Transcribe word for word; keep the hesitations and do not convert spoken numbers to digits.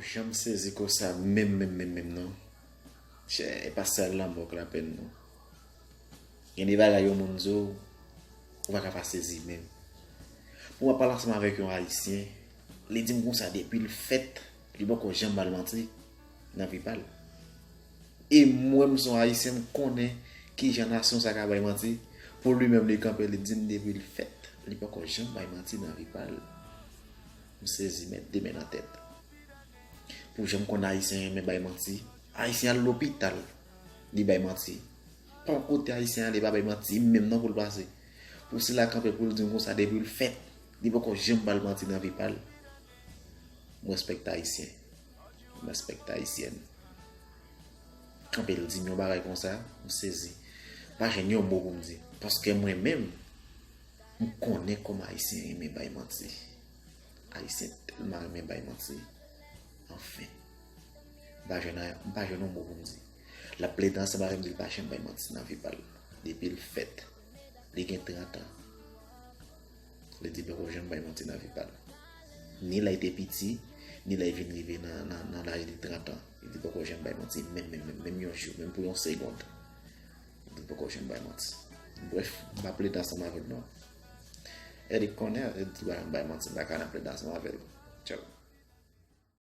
Janm sezi konsa menm, menm, menm, menm non. Chè, e pa sèl lanmò k lapenn non. Gen de bagay yon moun di w, ou pa ka pa sezi menm. Pou m ap pale ansanm avèk yon Ayisyen, li di m konsa depi l fèt, li poko janm ba l manti nan vi pa l. E mwen, m se yon Ayisyen, m konnen kijan nasyon sa ka bay manti. Pou li menm, li kanpe, li di m depi l fèt, li poko janm bay manti nan vi pa l. M sezi, met de men nan tèt. Pou jan m konn Ayisyen renmen bay manti, Ayisyen al lopital, li bay manti. Pa yon kote Ayisyen ale pa bay manti, menm nan pou l pase. Pou sila kanpe pou l di m konsa depi l fèt, li poko janm ba l manti nan vi pa l. M respekte Ayisyen. M respekte Ayisyèn. Kanpe l di m yon bagay konsa, m sezi. M pa jwenn yon mo pou m di. Paske mwen menm, m konnen kòman Ayisyen renmen bay manti. Ayisyen tèlman renmen bay manti. Anfen. M pa jwenn anyen, m pa jwenn yon mo pou m di. L ap plede ansanm avè m, di l pa janm bay manti nan vi pa l. Depi l fèt, li gen trant an. Li di poko janm bay manti nan vi pa l. Ni lè l te piti, ni lè l vin rive nan, nan, nan laj de trant an. Li di poko janm bay manti, menm, menm, menm, menm yon jou, menm pou yon segond. Li di poko janm bay manti. Brèf, m pa plede ansanm avè l non. Eric konnen, li di pa janm bay manti, m pa ka nan plede ansanm avè l. Tchao.